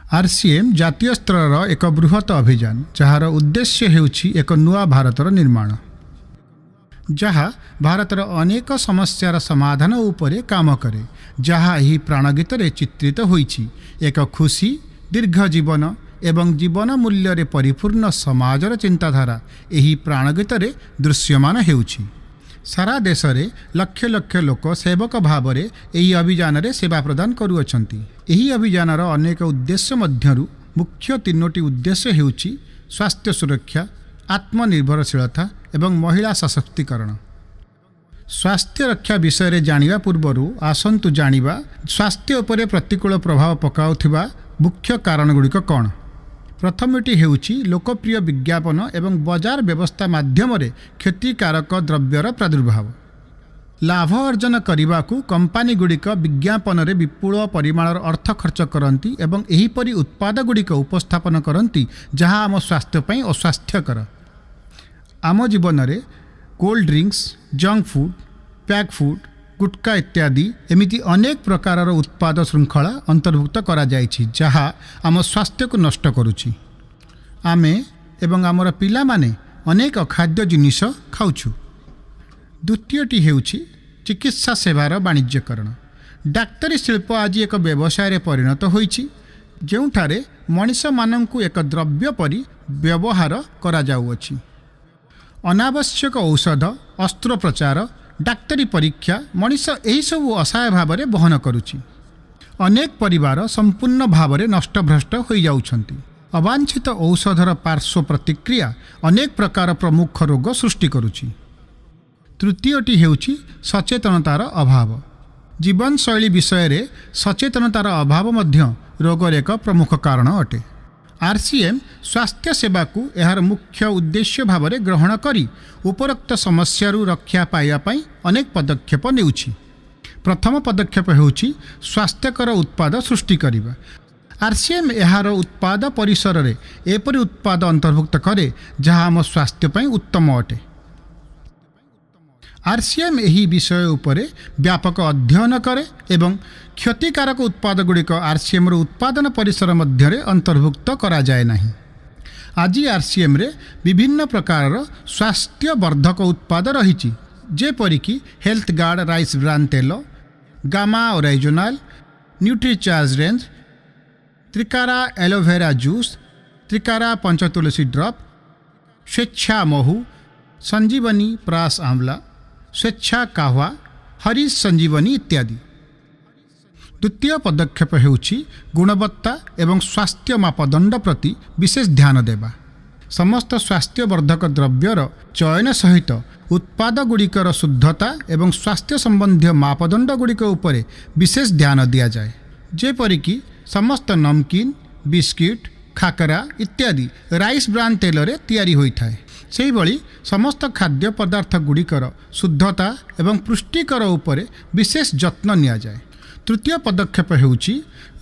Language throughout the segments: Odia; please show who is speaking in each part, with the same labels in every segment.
Speaker 1: ଆର୍ସିଏମ୍ ଜାତୀୟ ସ୍ତରର ଏକ ବୃହତ ଅଭିଯାନ, ଯାହାର ଉଦ୍ଦେଶ୍ୟ ହେଉଛି ଏକ ନୂଆ ଭାରତର ନିର୍ମାଣ, ଯାହା ଭାରତର ଅନେକ ସମସ୍ୟାର ସମାଧାନ ଉପରେ କାମ କରେ, ଯାହା ଏହି ପ୍ରାଣଗୀତରେ ଚିତ୍ରିତ ହୋଇଛି। ଏକ ଖୁସି, ଦୀର୍ଘ ଜୀବନ ଏବଂ ଜୀବନ ମୂଲ୍ୟରେ ପରିପୂର୍ଣ୍ଣ ସମାଜର ଚିନ୍ତାଧାରା ଏହି ପ୍ରାଣଗୀତରେ ଦୃଶ୍ୟମାନ ହେଉଛି। ସାରା ଦେଶରେ ଲକ୍ଷ ଲକ୍ଷ ଲୋକ ସେବକ ଭାବରେ ଏହି ଅଭିଯାନରେ ସେବା ପ୍ରଦାନ କରୁଅଛନ୍ତି। ଏହି ଅଭିଯାନର ଅନେକ ଉଦ୍ଦେଶ୍ୟ ମଧ୍ୟରୁ ମୁଖ୍ୟ ତିନୋଟି ଉଦ୍ଦେଶ୍ୟ ହେଉଛି ସ୍ୱାସ୍ଥ୍ୟ ସୁରକ୍ଷା, ଆତ୍ମନିର୍ଭରଶୀଳତା ଏବଂ ମହିଳା ସଶକ୍ତିକରଣ। ସ୍ୱାସ୍ଥ୍ୟ ରକ୍ଷା ବିଷୟରେ ଜାଣିବା ପୂର୍ବରୁ ଆସନ୍ତୁ ଜାଣିବା, ସ୍ୱାସ୍ଥ୍ୟ ଉପରେ ପ୍ରତିକୂଳ ପ୍ରଭାବ ପକାଉଥିବା ମୁଖ୍ୟ କାରଣଗୁଡ଼ିକ କ'ଣ? ପ୍ରଥମଟି ହେଉଛି ଲୋକପ୍ରିୟ ବିଜ୍ଞାପନ ଏବଂ ବଜାର ବ୍ୟବସ୍ଥା ମାଧ୍ୟମରେ କ୍ଷତିକାରକ ଦ୍ରବ୍ୟର ପ୍ରାଦୁର୍ଭାବ। ଲାଭ ଅର୍ଜନ କରିବାକୁ କମ୍ପାନୀଗୁଡ଼ିକ ବିଜ୍ଞାପନରେ ବିପୁଳ ପରିମାଣର ଅର୍ଥ ଖର୍ଚ୍ଚ କରନ୍ତି ଏବଂ ଏହିପରି ଉତ୍ପାଦଗୁଡ଼ିକ ଉପସ୍ଥାପନ କରନ୍ତି, ଯାହା ଆମ ସ୍ୱାସ୍ଥ୍ୟ ପାଇଁ ଅସ୍ୱାସ୍ଥ୍ୟକର। ଆମ ଜୀବନରେ cold drinks, junk food, pack food, gutka ଇତ୍ୟାଦି ଏମିତି ଅନେକ ପ୍ରକାରର ଉତ୍ପାଦ ଶୃଙ୍ଖଳା ଅନ୍ତର୍ଭୁକ୍ତ କରାଯାଇଛି, ଯାହା ଆମ ସ୍ୱାସ୍ଥ୍ୟକୁ ନଷ୍ଟ କରୁଛି। ଆମେ ଏବଂ ଆମର ପିଲାମାନେ ଅନେକ ଅଖାଦ୍ୟ ଜିନିଷ ଖାଉଛୁ। ଦ୍ୱିତୀୟଟି ହେଉଛି ଚିକିତ୍ସା ସେବାର ବାଣିଜ୍ୟକରଣ। ଡାକ୍ତରୀ ଶିଳ୍ପ ଆଜି ଏକ ବ୍ୟବସାୟରେ ପରିଣତ ହୋଇଛି, ଯେଉଁଠାରେ ମଣିଷମାନଙ୍କୁ ଏକ ଦ୍ରବ୍ୟ ପରି ବ୍ୟବହାର କରାଯାଉଅଛି। ଅନାବଶ୍ୟକ ଔଷଧ, ଅସ୍ତ୍ରୋପଚାର, ଡାକ୍ତରୀ ପରୀକ୍ଷା, ମଣିଷ ଏହିସବୁ ଅସହାୟ ଭାବରେ ବହନ କରୁଛି। ଅନେକ ପରିବାର ସମ୍ପୂର୍ଣ୍ଣ ଭାବରେ ନଷ୍ଟଭ୍ରଷ୍ଟ ହୋଇଯାଉଛନ୍ତି। ଅବାଞ୍ଛିତ ଔଷଧର ପାର୍ଶ୍ୱ ପ୍ରତିକ୍ରିୟା ଅନେକ ପ୍ରକାର ପ୍ରମୁଖ ରୋଗ ସୃଷ୍ଟି କରୁଛି। ତୃତୀୟଟି ହେଉଛି ସଚେତନତାର ଅଭାବ। ଜୀବନଶୈଳୀ ବିଷୟରେ ସଚେତନତାର ଅଭାବ ମଧ୍ୟ ରୋଗର ଏକ ପ୍ରମୁଖ କାରଣ ଅଟେ। ଆର୍ସିଏମ୍ ସ୍ୱାସ୍ଥ୍ୟ ସେବାକୁ ଏହାର ମୁଖ୍ୟ ଉଦ୍ଦେଶ୍ୟ ଭାବରେ ଗ୍ରହଣ କରି ଉପରୋକ୍ତ ସମସ୍ୟାରୁ ରକ୍ଷା ପାଇବା ପାଇଁ ଅନେକ ପଦକ୍ଷେପ ନେଉଛି। ପ୍ରଥମ ପଦକ୍ଷେପ ହେଉଛି ସ୍ୱାସ୍ଥ୍ୟକର ଉତ୍ପାଦ ସୃଷ୍ଟି କରିବା। ଆର୍ସିଏମ୍ ଏହାର ଉତ୍ପାଦ ପରିସରରେ ଏପରି ଉତ୍ପାଦ ଅନ୍ତର୍ଭୁକ୍ତ କରେ, ଯାହା ଆମ ସ୍ୱାସ୍ଥ୍ୟ ପାଇଁ ଉତ୍ତମ ଅଟେ। ଆର୍ସିଏମ୍ ଏହି ବିଷୟ ଉପରେ ବ୍ୟାପକ ଅଧ୍ୟୟନ କରେ ଏବଂ କ୍ଷତିକାରକ ଉତ୍ପାଦଗୁଡ଼ିକ ଆର୍ସିଏମ୍ର ଉତ୍ପାଦନ ପରିସର ମଧ୍ୟରେ ଅନ୍ତର୍ଭୁକ୍ତ କରାଯାଏ ନାହିଁ। ଆଜି ଆର୍ସିଏମ୍ରେ ବିଭିନ୍ନ ପ୍ରକାରର ସ୍ୱାସ୍ଥ୍ୟବର୍ଦ୍ଧକ ଉତ୍ପାଦ ରହିଛି, ଯେପରିକି ହେଲ୍ଥ ଗାର୍ଡ଼ ରାଇସ୍ ବ୍ରାନ୍ ତେଲ, gamma oryzanol, nutricharge range, Trikara aloe vera juice, Trikara Panchatulsi drop, ସ୍ୱେଚ୍ଛା ମହୁ, ସଞ୍ଜୀବନୀ ପ୍ରାସ ଆମ୍ଲା, ସ୍ୱେଚ୍ଛା କାହ୍ୱା, ହରିଶ ସଞ୍ଜୀବନୀ ଇତ୍ୟାଦି। ଦ୍ୱିତୀୟ ପଦକ୍ଷେପ ହେଉଛି ଗୁଣବତ୍ତା ଏବଂ ସ୍ୱାସ୍ଥ୍ୟ ମାପଦଣ୍ଡ ପ୍ରତି ବିଶେଷ ଧ୍ୟାନ ଦେବା। ସମସ୍ତ ସ୍ୱାସ୍ଥ୍ୟବର୍ଦ୍ଧକ ଦ୍ରବ୍ୟର ଚୟନ ସହିତ ଉତ୍ପାଦଗୁଡ଼ିକର ଶୁଦ୍ଧତା ଏବଂ ସ୍ୱାସ୍ଥ୍ୟ ସମ୍ବନ୍ଧୀୟ ମାପଦଣ୍ଡଗୁଡ଼ିକ ଉପରେ ବିଶେଷ ଧ୍ୟାନ ଦିଆଯାଏ। ଯେପରିକି ସମସ୍ତ ନମକିନ୍, ବିସ୍କିଟ୍, ଖାକରା ଇତ୍ୟାଦି ରାଇସ୍ ବ୍ରାନ୍ ତେଲରେ ତିଆରି ହୋଇଥାଏ। ସେହିଭଳି ସମସ୍ତ ଖାଦ୍ୟ ପଦାର୍ଥ ଗୁଡ଼ିକର ଶୁଦ୍ଧତା ଏବଂ ପୁଷ୍ଟିକର ଉପରେ ବିଶେଷ ଯତ୍ନ ନିଆଯାଏ। ତୃତୀୟ ପଦକ୍ଷେପ ହେଉଛି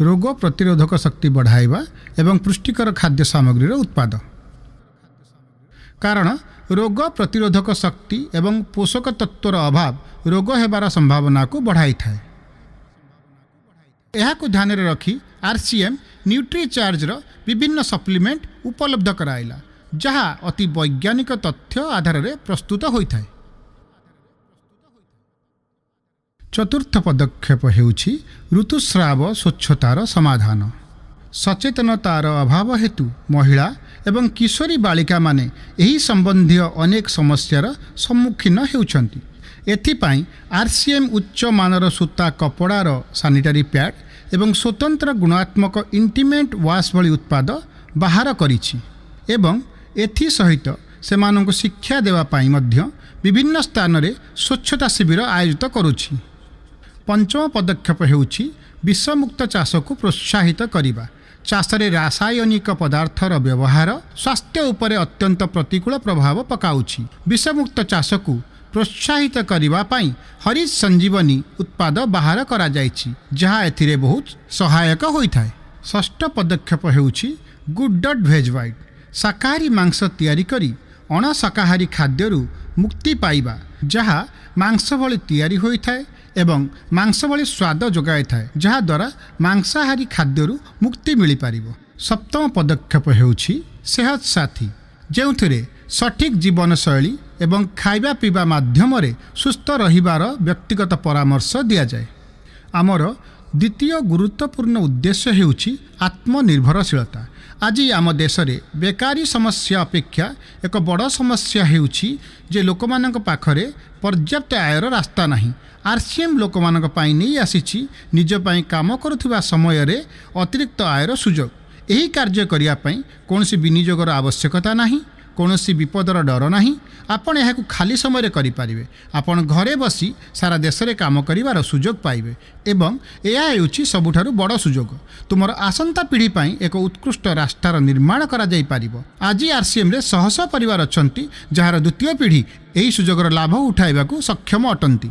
Speaker 1: ରୋଗ ପ୍ରତିରୋଧକ ଶକ୍ତି ବଢ଼ାଇବା ଏବଂ ପୁଷ୍ଟିକର ଖାଦ୍ୟ ସାମଗ୍ରୀର ଉତ୍ପାଦ। କାରଣ ରୋଗ ପ୍ରତିରୋଧକ ଶକ୍ତି ଏବଂ ପୋଷକ ତତ୍ତ୍ୱର ଅଭାବ ରୋଗ ହେବାର ସମ୍ଭାବନାକୁ ବଢ଼ାଇଥାଏ। ଏହାକୁ ଧ୍ୟାନରେ ରଖି ଆର୍ସିଏମ୍ ନ୍ୟୁଟ୍ରିଚାର୍ଜର ବିଭିନ୍ନ ସପ୍ଲିମେଣ୍ଟ ଉପଲବ୍ଧ କରାଇଲା, ଯାହା ଅତି ବୈଜ୍ଞାନିକ ତଥ୍ୟ ଆଧାରରେ ପ୍ରସ୍ତୁତ ହୋଇଥାଏ। ଚତୁର୍ଥ ପଦକ୍ଷେପ ହେଉଛି ଋତୁସ୍ରାବ ସ୍ୱଚ୍ଛତାର ସମାଧାନ। ସଚେତନତାର ଅଭାବ ହେତୁ ମହିଳା ଏବଂ କିଶୋରୀ ବାଳିକାମାନେ ଏହି ସମ୍ବନ୍ଧୀୟ ଅନେକ ସମସ୍ୟାର ସମ୍ମୁଖୀନ ହେଉଛନ୍ତି। ଏଥିପାଇଁ ଆର୍ସିଏମ୍ ଉଚ୍ଚ ମାନର ସୂତା କପଡ଼ାର ସାନିଟାରୀ ପ୍ୟାଡ୍ ଏବଂ ସ୍ୱତନ୍ତ୍ର ଗୁଣାତ୍ମକ ଇଣ୍ଟିମେଟ୍ ୱାଶ୍ ଭଳି ଉତ୍ପାଦ ବାହାର କରିଛି ଏବଂ ଏଥିସହିତ ସେମାନଙ୍କୁ ଶିକ୍ଷା ଦେବା ପାଇଁ ମଧ୍ୟ ବିଭିନ୍ନ ସ୍ଥାନରେ ସ୍ୱଚ୍ଛତା ଶିବିର ଆୟୋଜିତ କରୁଛି। ପଞ୍ଚମ ପଦକ୍ଷେପ ହେଉଛି ବିଷମୁକ୍ତ ଚାଷକୁ ପ୍ରୋତ୍ସାହିତ କରିବା। ଚାଷରେ ରାସାୟନିକ ପଦାର୍ଥର ବ୍ୟବହାର ସ୍ୱାସ୍ଥ୍ୟ ଉପରେ ଅତ୍ୟନ୍ତ ପ୍ରତିକୂଳ ପ୍ରଭାବ ପକାଉଛି। ବିଷମୁକ୍ତ ଚାଷକୁ ପ୍ରୋତ୍ସାହିତ କରିବା ପାଇଁ ହରିଶ ସଞ୍ଜୀବନୀ ଉତ୍ପାଦ ବାହାର କରାଯାଇଛି, ଯାହା ଏଥିରେ ବହୁତ ସହାୟକ ହୋଇଥାଏ। ଷଷ୍ଠ ପଦକ୍ଷେପ ହେଉଛି ଗୁଡ୍ ଡଟ୍ ଭେଜ୍ ହ୍ୱାଇଟ୍ ଶାକାହାରୀ ମାଂସ ତିଆରି କରି ଅଣଶାକାହାରୀ ଖାଦ୍ୟରୁ ମୁକ୍ତି ପାଇବା, ଯାହା ମାଂସ ଭଳି ତିଆରି ହୋଇଥାଏ। ଏବଂ ମାଂସ ଭଳି ସ୍ୱାଦ ଯୋଗାଇଥାଏ, ଯାହାଦ୍ୱାରା ମାଂସାହାରୀ ଖାଦ୍ୟରୁ ମୁକ୍ତି ମିଳିପାରିବ। ସପ୍ତମ ପଦକ୍ଷେପ ହେଉଛି ସେହତ ସାଥୀ, ଯେଉଁଥିରେ ସଠିକ୍ ଜୀବନଶୈଳୀ ଏବଂ ଖାଇବା ପିଇବା ମାଧ୍ୟମରେ ସୁସ୍ଥ ରହିବାର ବ୍ୟକ୍ତିଗତ ପରାମର୍ଶ ଦିଆଯାଏ। ଆମର ଦ୍ୱିତୀୟ ଗୁରୁତ୍ୱପୂର୍ଣ୍ଣ ଉଦ୍ଦେଶ୍ୟ ହେଉଛି ଆତ୍ମନିର୍ଭରଶୀଳତା। ଆଜି ଆମ ଦେଶରେ ବେକାରୀ ସମସ୍ୟା ଅପେକ୍ଷା ଏକ ବଡ଼ ସମସ୍ୟା ହେଉଛି ଯେ ଲୋକମାନଙ୍କ ପାଖରେ ପର୍ଯ୍ୟାପ୍ତ ଆୟର ରାସ୍ତା ନାହିଁ। ଆର୍ସିଏମ୍ ଲୋକମାନଙ୍କ ପାଇଁ ନେଇ ଆସିଛି ନିଜ ପାଇଁ କାମ କରୁଥିବା ସମୟରେ ଅତିରିକ୍ତ ଆୟର ସୁଯୋଗ। ଏହି କାର୍ଯ୍ୟ କରିବା ପାଇଁ କୌଣସି ବିନିଯୋଗର ଆବଶ୍ୟକତା ନାହିଁ, କୌଣସି ବିପଦର ଡର ନାହିଁ। ଆପଣ ଏହାକୁ ଖାଲି ସମୟରେ କରିପାରିବେ। ଆପଣ ଘରେ ବସି ସାରା ଦେଶରେ କାମ କରିବାର ସୁଯୋଗ ପାଇବେ ଏବଂ ଏହା ହେଉଛି ସବୁଠାରୁ ବଡ଼ ସୁଯୋଗ। ତୁମର ଆସନ୍ତା ପିଢ଼ି ପାଇଁ ଏକ ଉତ୍କୃଷ୍ଟ ରାଷ୍ଟ୍ରର ନିର୍ମାଣ କରାଯାଇପାରିବ। ଆଜି ଆର୍ସିଏମ୍ରେ ଶହ ଶହ ପରିବାର ଅଛନ୍ତି, ଯାହାର ଦ୍ୱିତୀୟ ପିଢ଼ି ଏହି ସୁଯୋଗର ଲାଭ ଉଠାଇବାକୁ ସକ୍ଷମ ଅଟନ୍ତି।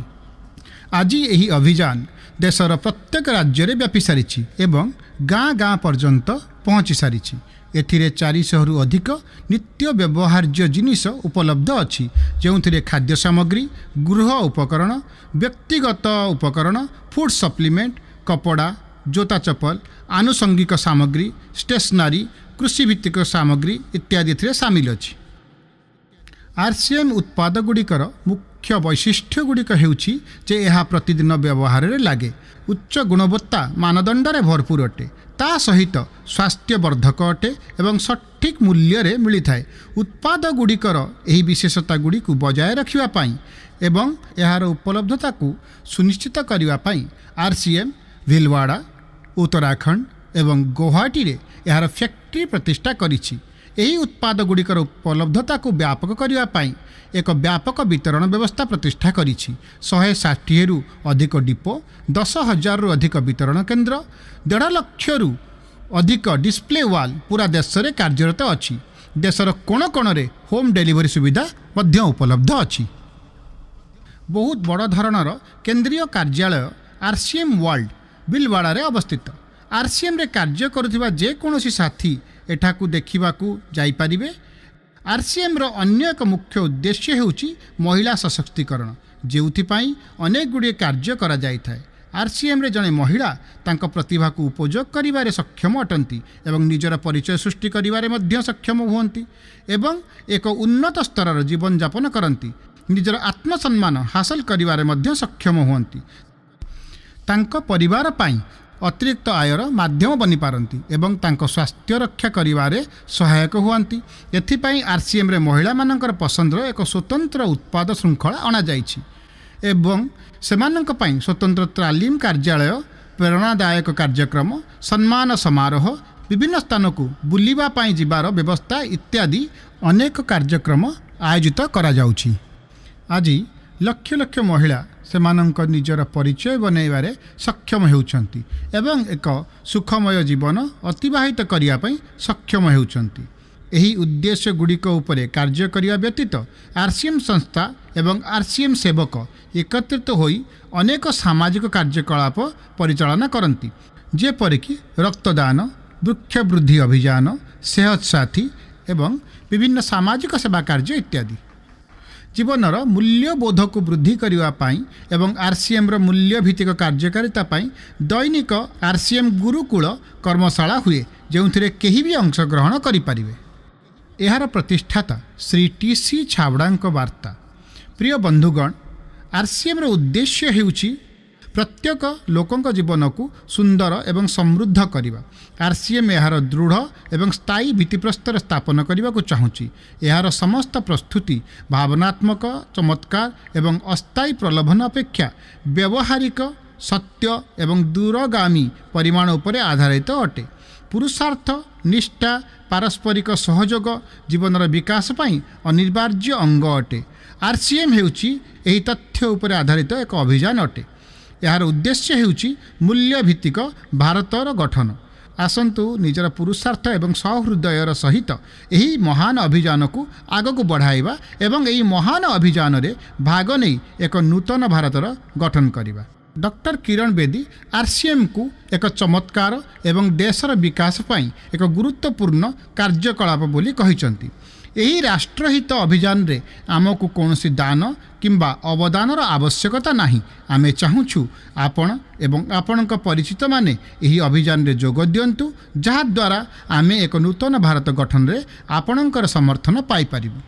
Speaker 1: ଆଜି ଏହି ଅଭିଯାନ ଦେଶର ପ୍ରତ୍ୟେକ ରାଜ୍ୟରେ ବ୍ୟାପି ସାରିଛି ଏବଂ ଗାଁ ଗାଁ ପର୍ଯ୍ୟନ୍ତ ପହଞ୍ଚି ସାରିଛି। ଏଥିରେ 400ରୁ ଅଧିକ ନିତ୍ୟ ବ୍ୟବହାର୍ଯ୍ୟ ଜିନିଷ ଉପଲବ୍ଧ ଅଛି, ଯେଉଁଥିରେ ଖାଦ୍ୟ ସାମଗ୍ରୀ, ଗୃହ ଉପକରଣ, ବ୍ୟକ୍ତିଗତ ଉପକରଣ, ଫୁଡ୍ ସପ୍ଲିମେଣ୍ଟ, କପଡ଼ା, ଜୋତା ଚପଲ, ଆନୁଷଙ୍ଗିକ ସାମଗ୍ରୀ, ଷ୍ଟେସନାରୀ, କୃଷିଭିତ୍ତିକ ସାମଗ୍ରୀ ଇତ୍ୟାଦି ଏଥିରେ ସାମିଲ ଅଛି। ଆର୍ସିଏମ୍ ଉତ୍ପାଦଗୁଡ଼ିକର ମୁଖ୍ୟ ବୈଶିଷ୍ଟ୍ୟଗୁଡ଼ିକ ହେଉଛି ଯେ ଏହା ପ୍ରତିଦିନ ବ୍ୟବହାରରେ ଲାଗେ, ଉଚ୍ଚ ଗୁଣବତ୍ତା ମାନଦଣ୍ଡରେ ଭରପୁର ଅଟେ, ତା ସହିତ ସ୍ୱାସ୍ଥ୍ୟବର୍ଦ୍ଧକ ଅଟେ ଏବଂ ସଠିକ୍ ମୂଲ୍ୟରେ ମିଳିଥାଏ। ଉତ୍ପାଦଗୁଡ଼ିକର ଏହି ବିଶେଷତାଗୁଡ଼ିକୁ ବଜାୟ ରଖିବା ପାଇଁ ଏବଂ ଏହାର ଉପଲବ୍ଧତାକୁ ସୁନିଶ୍ଚିତ କରିବା ପାଇଁ ଆର୍ସିଏମ୍ ଭିଲୱାଡ଼ା, ଉତ୍ତରାଖଣ୍ଡ ଏବଂ ଗୌହାଟୀରେ ଏହାର ଫ୍ୟାକ୍ଟ୍ରି ପ୍ରତିଷ୍ଠା କରିଛି। ଏହି ଉତ୍ପାଦଗୁଡ଼ିକର ଉପଲବ୍ଧତାକୁ ବ୍ୟାପକ କରିବା ପାଇଁ ଏକ ବ୍ୟାପକ ବିତରଣ ବ୍ୟବସ୍ଥା ପ୍ରତିଷ୍ଠା କରିଛି। 160ରୁ ଅଧିକ ଡିପୋ, 10,000ରୁ ଅଧିକ ବିତରଣ କେନ୍ଦ୍ର, 1.5 ଲକ୍ଷରୁ ଅଧିକ ଡିସପ୍ଲେ ୱାଲ୍ ପୁରା ଦେଶରେ କାର୍ଯ୍ୟରତ ଅଛି। ଦେଶର କୋଣ କୋଣରେ ହୋମ୍ ଡେଲିଭରି ସୁବିଧା ମଧ୍ୟ ଉପଲବ୍ଧ ଅଛି। ବହୁତ ବଡ଼ ଧରଣର କେନ୍ଦ୍ରୀୟ କାର୍ଯ୍ୟାଳୟ ଆର୍ସିଏମ୍ ୱାର୍ଲଡ ଭିଲୱାଡ଼ାରେ ଅବସ୍ଥିତ। ଆର୍ସିଏମ୍ରେ କାର୍ଯ୍ୟ କରୁଥିବା ଯେକୌଣସି ସାଥୀ ଏଠାକୁ ଦେଖିବାକୁ ଯାଇପାରିବେ। ଆର୍ସିଏମ୍ର ଅନ୍ୟ ଏକ ମୁଖ୍ୟ ଉଦ୍ଦେଶ୍ୟ ହେଉଛି ମହିଳା ସଶକ୍ତିକରଣ, ଯେଉଁଥିପାଇଁ ଅନେକ ଗୁଡ଼ିଏ କାର୍ଯ୍ୟ କରାଯାଇଥାଏ। ଆର୍ସିଏମ୍ରେ ଜଣେ ମହିଳା ତାଙ୍କ ପ୍ରତିଭାକୁ ଉପଯୋଗ କରିବାରେ ସକ୍ଷମ ଅଟନ୍ତି ଏବଂ ନିଜର ପରିଚୟ ସୃଷ୍ଟି କରିବାରେ ମଧ୍ୟ ସକ୍ଷମ ହୁଅନ୍ତି ଏବଂ ଏକ ଉନ୍ନତ ସ୍ତରର ଜୀବନଯାପନ କରନ୍ତି, ନିଜର ଆତ୍ମସମ୍ମାନ ହାସଲ କରିବାରେ ମଧ୍ୟ ସକ୍ଷମ ହୁଅନ୍ତି, ତାଙ୍କ ପରିବାର ପାଇଁ ଅତିରିକ୍ତ ଆୟର ମାଧ୍ୟମ ବନିପାରନ୍ତି ଏବଂ ତାଙ୍କ ସ୍ୱାସ୍ଥ୍ୟ ରକ୍ଷା କରିବାରେ ସହାୟକ ହୁଅନ୍ତି। ଏଥିପାଇଁ ଆର୍ସିଏମ୍ରେ ମହିଳାମାନଙ୍କର ପସନ୍ଦର ଏକ ସ୍ୱତନ୍ତ୍ର ଉତ୍ପାଦ ଶୃଙ୍ଖଳା ଅଣାଯାଇଛି ଏବଂ ସେମାନଙ୍କ ପାଇଁ ସ୍ୱତନ୍ତ୍ର ତାଲିମ କାର୍ଯ୍ୟାଳୟ, ପ୍ରେରଣାଦାୟକ କାର୍ଯ୍ୟକ୍ରମ, ସମ୍ମାନ ସମାରୋହ, ବିଭିନ୍ନ ସ୍ଥାନକୁ ବୁଲିବା ପାଇଁ ଯିବାର ବ୍ୟବସ୍ଥା ଇତ୍ୟାଦି ଅନେକ କାର୍ଯ୍ୟକ୍ରମ ଆୟୋଜିତ କରାଯାଉଛି। ଆଜି ଲକ୍ଷ ଲକ୍ଷ ମହିଳା ସେମାନଙ୍କ ନିଜର ପରିଚୟ ବନାଇବାରେ ସକ୍ଷମ ହେଉଛନ୍ତି ଏବଂ ଏକ ସୁଖମୟ ଜୀବନ ଅତିବାହିତ କରିବା ପାଇଁ ସକ୍ଷମ ହେଉଛନ୍ତି। ଏହି ଉଦ୍ଦେଶ୍ୟ ଗୁଡ଼ିକ ଉପରେ କାର୍ଯ୍ୟ କରିବା ବ୍ୟତୀତ ଆର୍ସିଏମ୍ ସଂସ୍ଥା ଏବଂ ଆର୍ସିଏମ୍ ସେବକ ଏକତ୍ରିତ ହୋଇ ଅନେକ ସାମାଜିକ କାର୍ଯ୍ୟକଳାପ ପରିଚାଳନା କରନ୍ତି, ଯେପରିକି ରକ୍ତଦାନ, ବୃକ୍ଷବୃଦ୍ଧି ଅଭିଯାନ, ସେହତ ସାଥୀ ଏବଂ ବିଭିନ୍ନ ସାମାଜିକ ସେବା କାର୍ଯ୍ୟ ଇତ୍ୟାଦି। ଜୀବନର ମୂଲ୍ୟବୋଧକୁ ବୃଦ୍ଧି କରିବା ପାଇଁ ଏବଂ ଆର୍ସିଏମ୍ର ମୂଲ୍ୟଭିତ୍ତିକ କାର୍ଯ୍ୟକାରିତା ପାଇଁ ଦୈନିକ ଆର୍ସିଏମ୍ ଗୁରୁକୁଳ କର୍ମଶାଳା ହୁଏ, ଯେଉଁଥିରେ କେହି ବି ଅଂଶଗ୍ରହଣ କରିପାରିବେ। ଏହାର ପ୍ରତିଷ୍ଠାତା ଶ୍ରୀ ଟି ସି ଛାବଡ଼ାଙ୍କ ବାର୍ତ୍ତା। ପ୍ରିୟ ବନ୍ଧୁଗଣ, ଆର୍ସିଏମ୍ର ଉଦ୍ଦେଶ୍ୟ ହେଉଛି ପ୍ରତ୍ୟେକ ଲୋକଙ୍କ ଜୀବନକୁ ସୁନ୍ଦର ଏବଂ ସମୃଦ୍ଧ କରିବା। ଆର୍ସିଏମ୍ ଏହାର ଦୃଢ଼ ଏବଂ ସ୍ଥାୟୀ ଭିତ୍ତିପ୍ରସ୍ତର ସ୍ଥାପନ କରିବାକୁ ଚାହୁଁଛି। ଏହାର ସମସ୍ତ ପ୍ରସ୍ତୁତି ଭାବନାତ୍ମକ ଚମତ୍କାର ଏବଂ ଅସ୍ଥାୟୀ ପ୍ରଲୋଭନ ଅପେକ୍ଷା ବ୍ୟବହାରିକ, ସତ୍ୟ ଏବଂ ଦୂରଗାମୀ ପରିମାଣ ଉପରେ ଆଧାରିତ ଅଟେ। ପୁରୁଷାର୍ଥ, ନିଷ୍ଠା, ପାରସ୍ପରିକ ସହଯୋଗ ଜୀବନର ବିକାଶ ପାଇଁ ଅନିବାର୍ଯ୍ୟ ଅଙ୍ଗ ଅଟେ। ଆର୍ସିଏମ୍ ହେଉଛି ଏହି ତଥ୍ୟ ଉପରେ ଆଧାରିତ ଏକ ଅଭିଯାନ ଅଟେ। ଏହାର ଉଦ୍ଦେଶ୍ୟ ହେଉଛି ମୂଲ୍ୟଭିତ୍ତିକ ଭାରତର ଗଠନ। ଆସନ୍ତୁ ନିଜର ପୁରୁଷାର୍ଥ ଏବଂ ସହୃଦୟର ସହିତ ଏହି ମହାନ ଅଭିଯାନକୁ ଆଗକୁ ବଢ଼ାଇବା ଏବଂ ଏହି ମହାନ ଅଭିଯାନରେ ଭାଗ ନେଇ ଏକ ନୂତନ ଭାରତର ଗଠନ କରିବା। ଡକ୍ଟର କିରଣ ବେଦୀ ଆର୍ସିଏମ୍କୁ ଏକ ଚମତ୍କାର ଏବଂ ଦେଶର ବିକାଶ ପାଇଁ ଏକ ଗୁରୁତ୍ୱପୂର୍ଣ୍ଣ କାର୍ଯ୍ୟକଳାପ ବୋଲି କହିଛନ୍ତି। ଏହି ରାଷ୍ଟ୍ରହିତ ଅଭିଯାନରେ ଆମକୁ କୌଣସି ଦାନ କିମ୍ବା ଅବଦାନର ଆବଶ୍ୟକତା ନାହିଁ। ଆମେ ଚାହୁଁଛୁ ଆପଣ ଏବଂ ଆପଣଙ୍କ ପରିଚିତମାନେ ଏହି ଅଭିଯାନରେ ଯୋଗ ଦିଅନ୍ତୁ, ଯାହାଦ୍ୱାରା ଆମେ ଏକ ନୂତନ ଭାରତ ଗଠନରେ ଆପଣଙ୍କର ସମର୍ଥନ ପାଇପାରିବୁ।